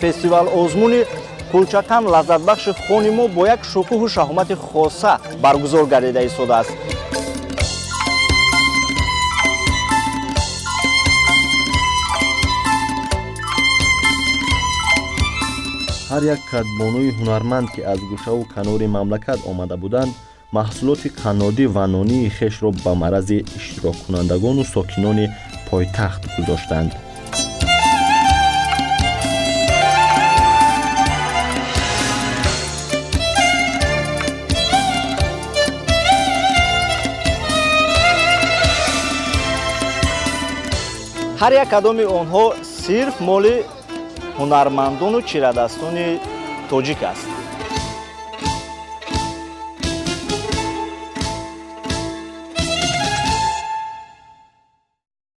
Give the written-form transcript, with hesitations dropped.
Фестивал озмуни кулчатам лаззатбахши хони мо бо як шукӯҳу шаҳомати хоса баргузор гардида истодааст. Ҳар як кадбонуи ҳунарманд, ки аз гӯшаву канори мамлакат омада буданд, маҳсулоти қаннодӣ ва нонии хешро ба маърази иштироккунандагону сокинони пойтахт гузоштанд. Ҳар як кадоми онҳо сирф моли ҳунармандону чирадастони тоҷик аст.